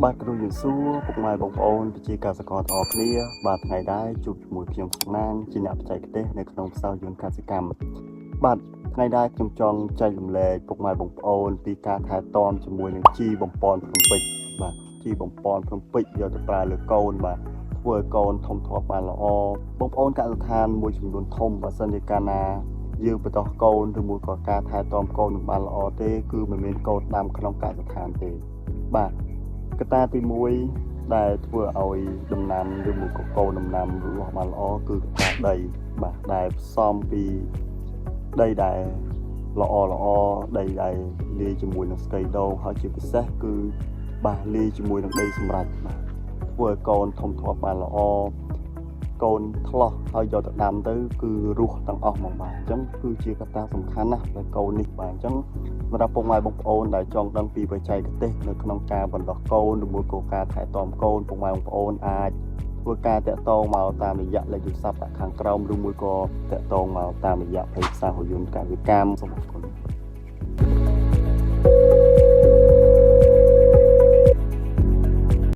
បាទគ្រូយសួរពុកម៉ែបងប្អូនប្រជាកសិករទាំងអស់គ្នាបាទថ្ងៃដែរជួបជាមួយខ្ញុំសំណាងជាអ្នកបច្ចេកទេសនៅក្នុងផ្សោយន្តកសិកម្មបាទថ្ងៃដែរខ្ញុំចង់ចែករំលែកពុកម៉ែបងប្អូនពីការថែទាំជាមួយនឹងជីបំប៉នភ្នំពេជ្របាទជីបំប៉នភ្នំពេជ្រយកទៅប្រើលើកូនបាទធ្វើឲ្យកូនធំធាត់បានល្អបងប្អូនកសិដ្ឋានមួយចំនួនធំបើសិនជាកាលណាយើងបន្តកូនឬមួយក៏ការថែទាំកូនមិនបានល្អទេគឺមិនមានកូនដាំក្នុងកសិដ្ឋានទេបាទ កត្តាទី1ដែលធ្វើឲ្យដំណាំឬមួយក៏កូនដំណាំលូតលាស់បានល្អគឺកត្តាដីបាទដែលផ្សំពីដីដែលល្អល្អដីដែលលាយជាមួយនឹងស្កៃដូងហើយជាពិសេសគឺបាទលាយជាមួយនឹងដីសម្រេចបាទធ្វើឲ្យកូនធំធាត់បានល្អកូនថ្លោះហើយយកទៅដាំទៅគឺរស់ទាំងអស់ហ្មងបាទអញ្ចឹងគឺជាកត្តាសំខាន់ណាស់ដែលកូននេះបាទអញ្ចឹង សម្រាប់ពុកម៉ែបងប្អូនដែលចង់ដឹងពីបច្ចេកទេសនៅក្នុងការបណ្ដុះកូនឬមួយក៏ការថែទាំកូនពុកម៉ែបងប្អូនអាចធ្វើការតាក់ទងមកតាមរយៈលេខទូរស័ព្ទដាក់ខាងក្រោមឬមួយក៏តាក់ទងមកតាមរយៈ page ផ្សារហយន្តកសិកម្មសូមអរគុណ។